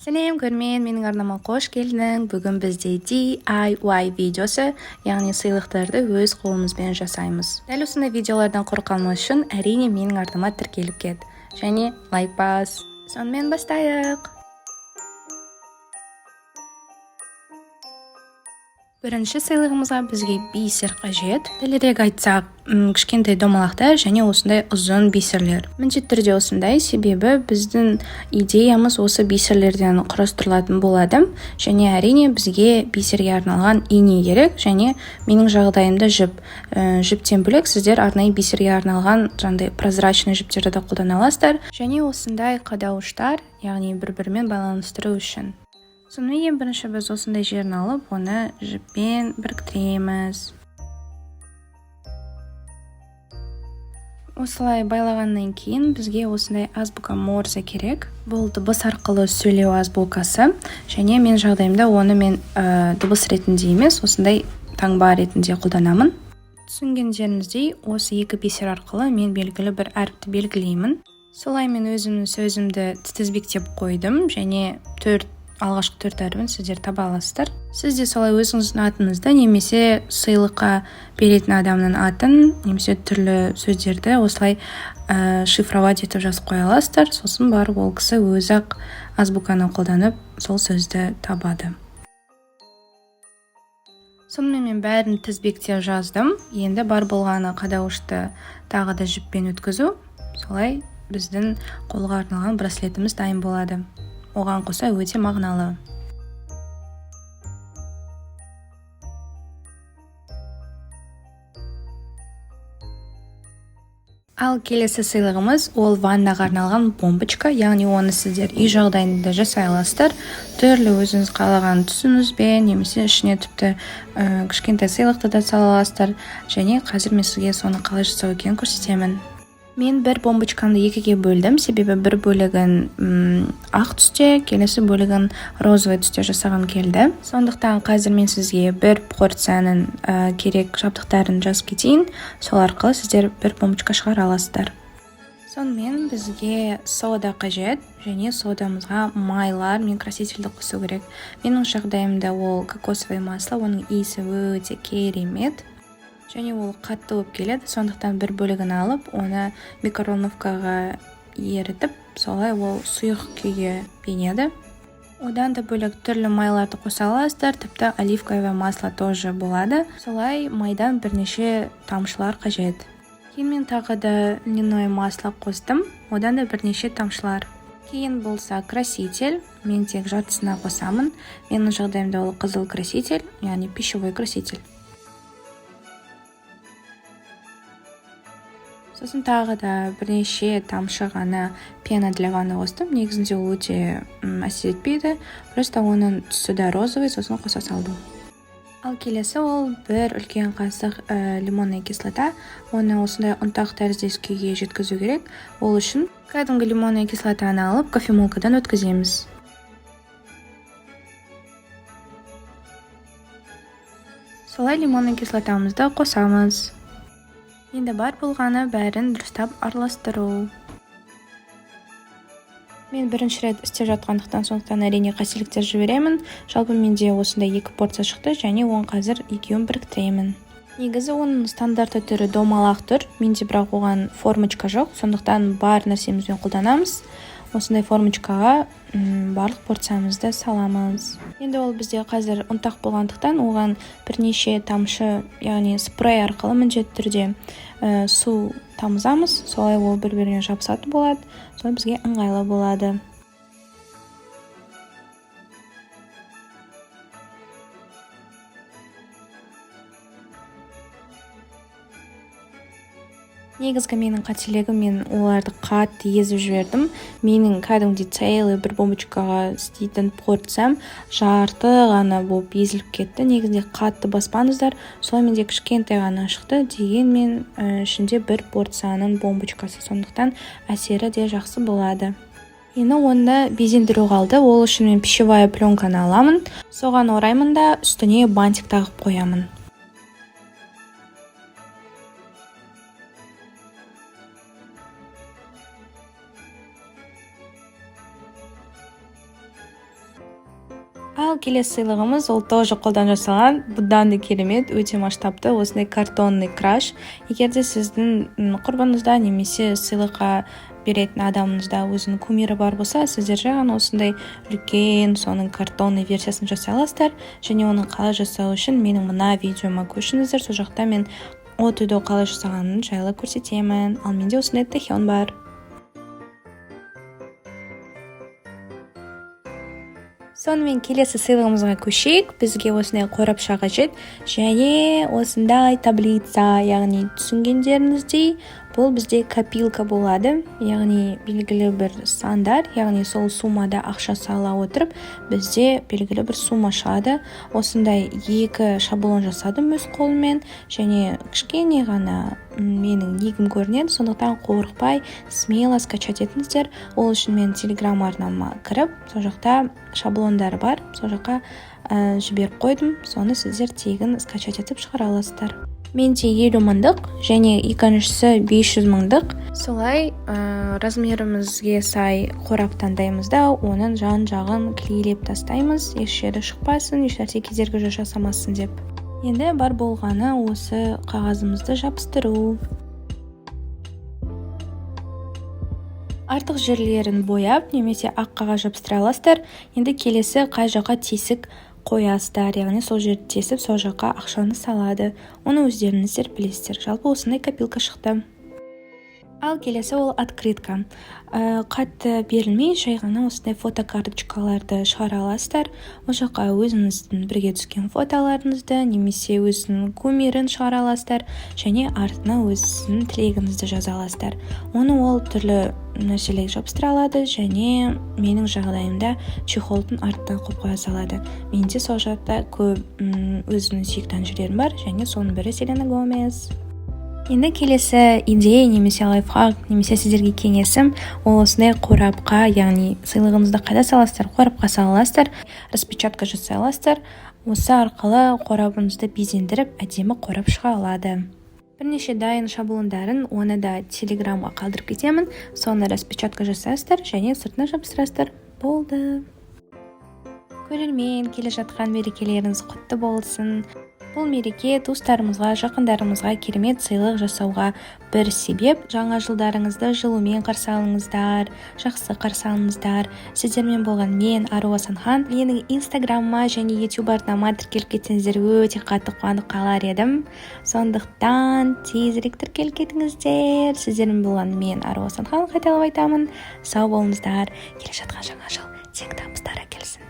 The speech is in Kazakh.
Сәлем, көрермен, менің арнама қош келдің. Бүгін бізде DIY видеосы, яғни сыйлықтарды өз қолымызбен жасаймыз. Дәл осындай видеолардан құр қалмас үшін, әрине, менің арнама тіркеліп кет және лайк бас. Сонымен, бастайық. Бірінші сыйлығымызға бізге бисер қажет. Дәлірек айтсақ, кішкентай домалақтар және осындай ұзын бисерлер. Міндетті түрде осындай, себебі біздің идеямыз осы бисерлерден құрастырылатын болады. Және, әрине, бізге бисерге арналған ине керек және менің жағдайымда жіп. Жіптен бөлек, сіздер арнайы бисерге арналған жаңағыдай прозрачный жіптерді де қолдана аласыздар. Және осындай қадауыштар, яғни бір бірімен байланыстыру үшін. Сонымен, ең бірінші біз осындай жерін алып, оны жіппен біріктіреміз. Осылай байлағаннан кейін бізге осындай азбука Морзе керек. Бұл дыбыс арқылы сөйлеу азбукасы, және мен жағдайымда оны мен дыбыс ретінде емес, осындай таңба ретінде қолданамын. Түсінгендеріңіздей, осы екі бисер арқылы мен белгілі бір әріпті белгілеймін. Солай мен өзімнің сөзімді тізбектеп қойдым және төрт алғашқы төрт әрпін сіздер таба аласыздар. Сіз де солай өзіңіздің атыңызды немесе сыйлыққа беретін адамның атын немесе түрлі сөздерді осылай шифровать етіп жазып қоя аласыздар. Сосын барып ол кісі өзі ақ азбуканы қолданып, сол сөзді табады. Сонымен, мен бәрін тізбектеп жаздым. Енді бар болғаны қадауышты тағы да жіппен өткізу. Солай біздің қолға арналған браслетіміз дайын болады. Оған қоса өте мағыналы. Ал келесі сыйлығымыз ол ваннаға арналған бомбочка, яғни оны сіздер үй жағдайында жасай аласыздар, түрлі өзіңіз қалаған түсіңізбен немесе ішіне тіпті кішкентай сыйлықты да сала аласыздар. Және қазір мен сізге соны қалай жасау екенін көрсетемін. Мен бір бомбочкамды екіге бөлдім, себебі бір бөлігін ақ түсте, келесі бөлігін розовый түсте жасағым келді. Сондықтан қазір мен сізге бір порцияның керек жабдықтарын жазып кетейін. Сол арқылы сіздер бір бомбочка шығара аласыздар. Сонымен, бізге сода қажет және содамызға майлар мен красительді қосу керек. Менің жағдайымда ол кокосовое масло. Оның иісі өте керемет және ол қатты болып келеді. Сондықтан бір бөлігін алып, оны микроволновкаға ерітіп, солай ол сұйық күйге енеді. Одан да бөлек, түрлі майларды қоса аласыздар, тіпті оливковое масло тоже болады. Солай майдан бірнеше тамшылар қажет. Кейін мен тағы да льняное масло қостым, одан да бірнеше тамшылар. Кейін болса краситель, мен тек жартысына қосамын. Менің жағдайымда ол қызыл краситель, яғни пищевой краситель. Сосын тағы да бірнеше тамшы ғана пена для ванны қостым. Негізінде ол өте әсер етпейді, просто оның түсі да розовый, сосын қоса салдым. Ал келесі ол бір үлкен қасық лимонная кислота. Оны осындай ұнтақ тәріздес күйге жеткізу керек. Ол үшін кәдімгі лимонная кислотаны алып, кофемолкадан өткіземіз. Солай лимонный кислотамызды қосамыз. Енді бар болғаны бәрін дұрыстап араластыру. Мен бірінші рет істеп жатқандықтан, сондықтан, әрине, қателіктер жіберемін. Жалпы менде осындай екі порция шықты және оны қазір екеуін біріктіремін. Негізі оның стандартты түрі домалақ түр, менде бірақ оған формочка жоқ, сондықтан бар нәрсемізбен қолданамыз. Осындай формочкаға барлық порциямызды саламыз. Енді ол бізде қазір ұнтақ болғандықтан, оған бірнеше тамшы, яғни спрей арқылы міндетті түрде су тамызамыз. Солай ол бір біріне жабысатын болады, солай бізге ыңғайлы болады. Негізгі менің қателігім, мен оларды қатты езіп жібердім. Менің кәдімгідей целый бір бомбочкаға істейтін порциям жарты ғана болып езіліп кетті. Негізінде қатты баспаңыздар. Солай менде кішкентай ғана шықты, дегенмен ішінде бір порцияның бомбочкасы, сондықтан әсері де жақсы болады. Енді оны безендіру қалды. Ол үшін мен пищевая пленканы аламын, соған ораймын да, үстіне бантик тағып қоямын. Ал келесі сыйлығымыз, ол тоже қолдан жасалған, бұдан да керемет, өте масштабты осындай картонный краш. Егер де сіздің құрбыңызда немесе сыйлыққа беретін адамыңызда өзінің кумирі бар болса, сіздер жай ғана осындай үлкен соның картонный версиясын жасай аласыздар. Және оны қалай жасау үшін менің мына видеома көшіңіздер, сол жақта мен от и до қалай жасағанын жайлы көрсетемін. Ал менде осындай Тэхён бар. Сонымен, келесі сыйлығымызға көшейік. Бізге осындай қорапша қажет және осындай таблица, яғни түсінгендеріңіздей, бұл бізде копилка болады, яғни белгілі бір сандар, яғни сол суммада ақша сала отырып, бізде белгілі бір сумма шығады. Осындай екі шаблон жасадым өз қолыммен, және кішкене ғана менің нигім көрінеді, сондықтан қорықпай, смело скачать етіңіздер. Ол үшін мен Телеграм арнама кіріп, сол жақта шаблондары бар, сол жаққа жіберіп қойдым, соны сіздер тегін скачать етіп шығара аласыздар. Менде 50 мыңдық және екіншісі 500 мыңдық. Солай размерімізге сай қорап таңдаймыз да, оның жан жағын клейлеп тастаймыз, еш жері шықпасын, ешнәрсе кедергі жасамасын деп. Енді бар болғаны осы қағазымызды жабыстыру, артық жерлерін бояп немесе ақ қағаз жабыстыра аласыздар. Енді келесі қай жаққа тесік қоясыздар, яғни сол жерді тесіп, сол жаққа ақшаны салады, оны өздеріңіздер білесіздер. Жалпы, осындай копилка шықты. Ал келесі ол открытка. Қатты берілмей, жай ғана осындай фотокарточкаларды шығара аласыздар. Ол жаққа өзіңіздің бірге түскен фотоларыңызды немесе өзінің кумирін шығара аласыздар және артына өзіңіздің тілегіңізді жаза аласыздар. Оны ол түрлі нәрселерге жабыстыра алады және менің жағдайымда чехолдың артына қойып қоя салады. Менде сол жақта көп өзімнің сүйікті әншілерім бар және соның бірі Селена Гомес. Енді келесі идея немесе лайфхак, немесе сіздерге кеңесім, ол осындай қорапқа, яғни сыйлығыңызды қайда саласыздар, қорапқа сала аласыздар, распечатка жасай аласыздар. Осы арқылы қорабыңызды безендіріп, әдемі қорап шыға алады. Бірнеше дайын шаблондарын, оны да Телеграмға қалдырып кетемін, соны распечатка жасайсыздар және сыртына жабыстырасыздар, болды. Көрермен, келе жатқан мерекелеріңіз құтты болсын! Бұл мереке туыстарымызға, жақындарымызға керемет сыйлық жасауға бір себеп. Жаңа жылдарыңызды жылумен қарсы алыңыздар, жақсы қарсы алыңыздар. Сіздермен болған мен, Ару Асанхан. Менің Инстаграмыма және Ютуб арнама тіркеліп кетсеңіздер, өте қатты қуанып қалар едім, сондықтан тезірек тіркеліп кетіңіздер. Сіздермен болған мен, Ару Асанхан, қайталап айтамын. Сау болыңыздар! Келе жатқан жаңа жыл тек табыстар әкелсін!